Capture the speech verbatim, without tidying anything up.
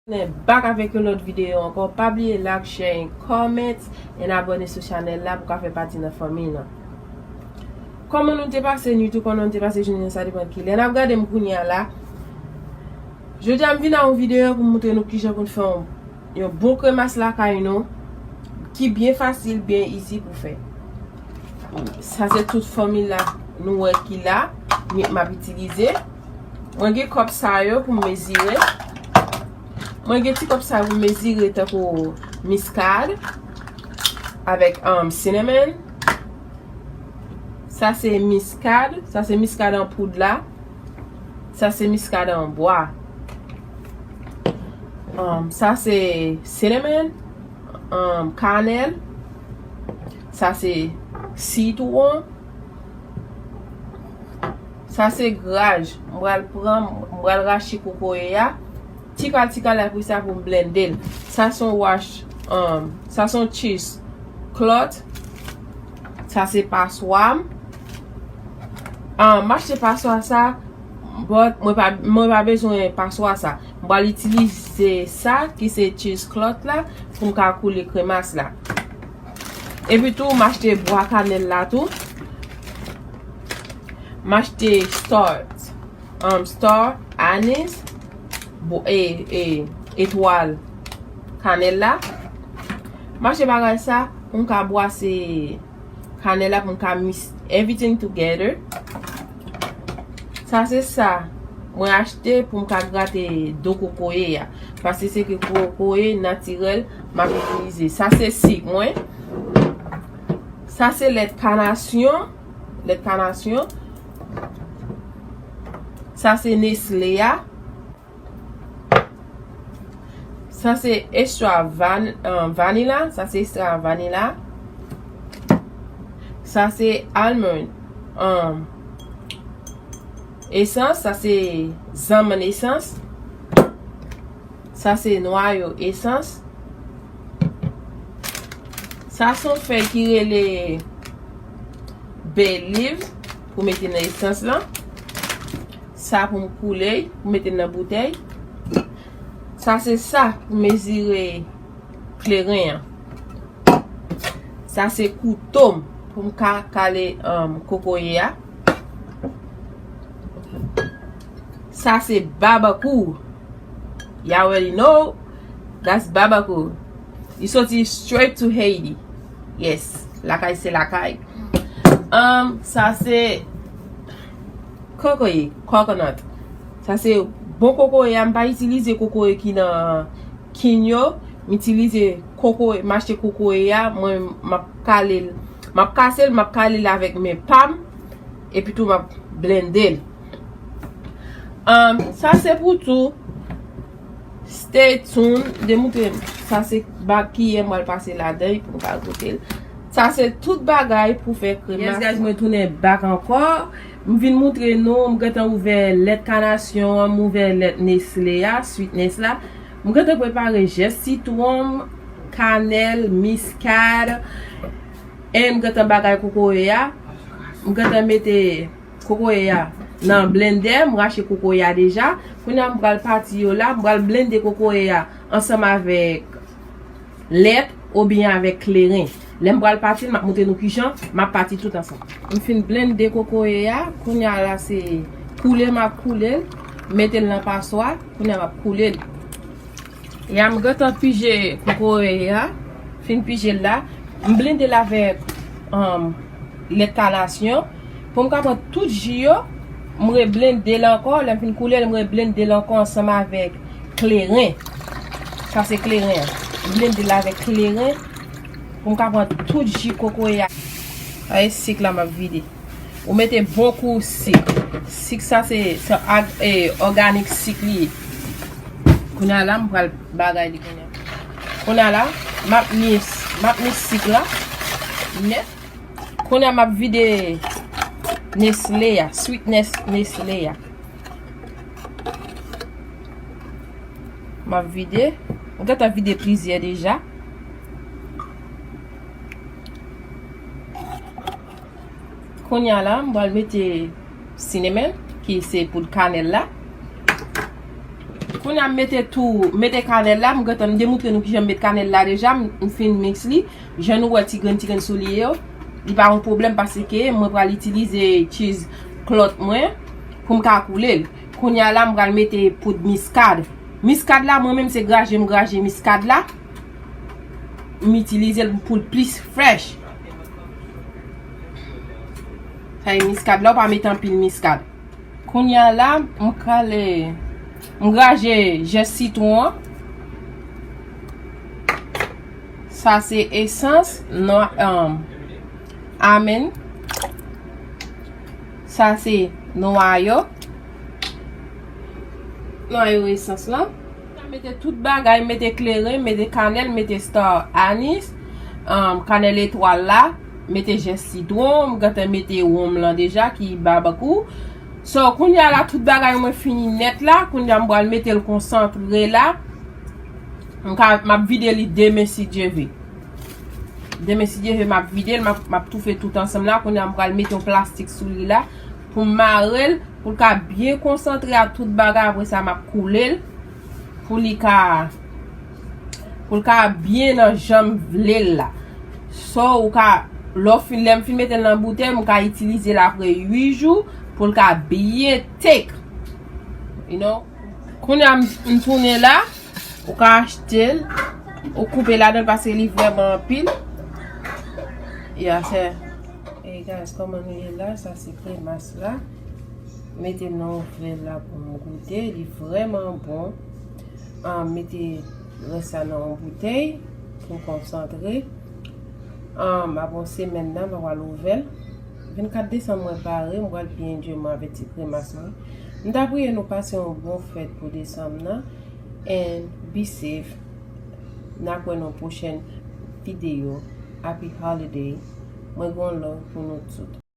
Tounen back avèk yon lòt videyo ankò. Pa bliye like, share, and comment, and abòne sou chanèl la pou ka fè pati nan fanmi nan. Kòman nou te pase nwit ou, kòman nou te pase jounen, sa depann kilè n ap gade m kounye a la. Jodi a m vin a yon videyo pou m montre nou kijan pou n fè yon, yon bon kremas lakay nou ki byen fasil, byen easy pou fè. Sa se tout fòmil la nou wè ki la, m ap itilize. Mwen gen kòp sa yo pou m mezire. Mwen gen ti kòp sa yo pou m mezire tankou miskad avèk um, cinnamon. Sa se miskad, sa se miskad an poud la. Sa se miskad an bwa. Um, sa se cinnamon, um, kanèl. Sa se sitwon. Sa se graj. M pral pran, m pral rache kokoye a. Ti kal, ti kal, apre sa pou m blende l. Sa se yon wash, um, sa se yon cheese cloth. Sa se paswa m. Um, m achte paswa sa, but mwen pa, mwen pa bezwen paswa sa. M pral itilize sa ki se cheese cloth la pou m ka koule kremas la. Epi tou, m achte bwa kanèl la tou. M achte star, um, star anise, bo, e, e, etwal kanèl la. M achte bagay sa pou m ka bwase kanèl la, pou m ka mix everything together. Sa se sa mwen achte pou m ka grate do kokoye a. Paske se ke kokoye natirèl m ap itilize. Sa se sik mwen. Sa se lèt kanasyon. Lèt kanasyon. Sa se Nestlé a. Sa se extra van, um, vanilla. Sa se extra vanilla. Sa se almond, um, esans. Sa se zanmann esans. Sa se nwayo esans. Sa se yon fèy ki rele bay leaf pou mete nan esans lan. Sa pou m koule, pou mete nan boutèy. Sa se sa pou mezire kleren an. Sa se kouto m pou m ka kale, um, kokoye a. Sa se babakou. You already know. That's babakou. Li soti straight to Haiti. Yes. Lakay se lakay. Um, sa se kokoye, coconut. Sa se bon kokoye a, m pa itilize kokoye ki nan kin yo. M itilize kokoye, m achte kokoye a, mwen m ap kale l. M ap kase l, m ap kale l avèk men pa m. Epi tou m ap blende l. Um, sa se pou tou. Stay tuned. Demontre m. Sa se bak kiyè m pral pase ladan l pou m ka goute l. Sa se tout bagay pou fè kremas. Yes, guys, mwen tounen back ankò. M vin montre nou, m gentan ouvè lèt kanasyon an, m ouvè lèt Nestlé a, sweetness la. M gentan prepare jès sitwon, kanèl, miskad, e m gentan bagay kokoye a. M gentan mete kokoye a nan blendè, m rache kokoye a deja. Kounye a m pral pati yo la, m pral blende kokoye a ansanm avèk lèt oubyen avèk kleren. Lè m pral pati l, m ap montre nou kijan m ap pati tout ansanm. M fin blende kokoye a, kounye a la se koule m ap koule l, mete l nan paswa, kounye a m ap koule l. Ya m gentan pije kokoye a, fin pije l la. M blende l avèk, um, lèt kanasyon. Pou m ka pran tout ji yo, m reblende l ankò. Lè m fin koule l, m reblende l ankò ansanm avèk kleren. Sa se kleren an. M blende l avèk kleren pou m ka pran tout ji kokoye a. Sa e sik la m ap vide. Ou mete bon kou sik. Sik sa se, se ag-, e, òganik sik li ye. Kounye a la, m pral bagay li kounye a. Kounye a la, m ap mis, m ap mis sik la nèt. Kounye a, m ap vide Nestlé a, sweetness Nestlé a. M ap vide. M gentan vide plizyè deja. Kounye a la, m pral mete cinnamon, ki se poud kanèl la. Kounye a m mete tou, mete kanèl la, m gentan m demontre nou kijan m met kanèl la deja, m, m fin mix li. Jan nou wè ti grenn ti grenn sou li yo, li pa yon pwoblèm paske mwen pral itilize cheese cloth mwen pou m ka koule l. Kounye a la, m pral mete poud miskad. Miskad la, mwen menm se graje m graje miskad la. M itilize l pou l plis fresh. Sa e miskad la, ou pa mete anpil miskad. Kounye a la, m kale, m graje zès sitwon an. Sa se esans, non, um, amen. Sa se nwayo. Nwayo esans lan. Mete tout bagay, mete kleren, mete kanèl, mete star anis, um, kanèl etwal la, mete zès sitwon, m gentan mete wonm lan deja ki babakou. So, kounye a la, tout bagay mwen fini nèt la, kounye a m pral mete l konsantre la. M ka, m ap vide li demen si Dye ve. Demen si Dye ve, m ap vide l, m ap, m ap toufe tout ansanm la. Kounye a m pral mete yon plastik sou li la pou m mare l, pou l ka byen konsantre ak tout bagay. Apre sa, m ap koule l pou li ka, pou l ka byen nan jan m vle l la. So, ou ka, lè w fin, lè m fin mete l nan boutèy, m ka itilize l apre uit jou pou l ka byen thick. You know? Kounye a m, m tounen la, ou ka achte l, ou koupe ladan l paske li vrèman anpil. Ya, se. Hey guys, kòman nou ye la? Sa se kremas la. Mete nan oven la pou m goute. Li vrèman bon. Ah, mete rès sa nan yon boutèy pou konsantre. Ah, apre yon semèn nan, mwen pral ouvè l. Vennkat desanm mwen pare, mwen pral byen enjoy mwen avèk ti kremas mwen. M ta priye nou pase yon bon fèt pou desanm nan. And be safe. N a kwè nan pwochèn videyo. Happy holiday. Mwen gen yon love pou nou tout.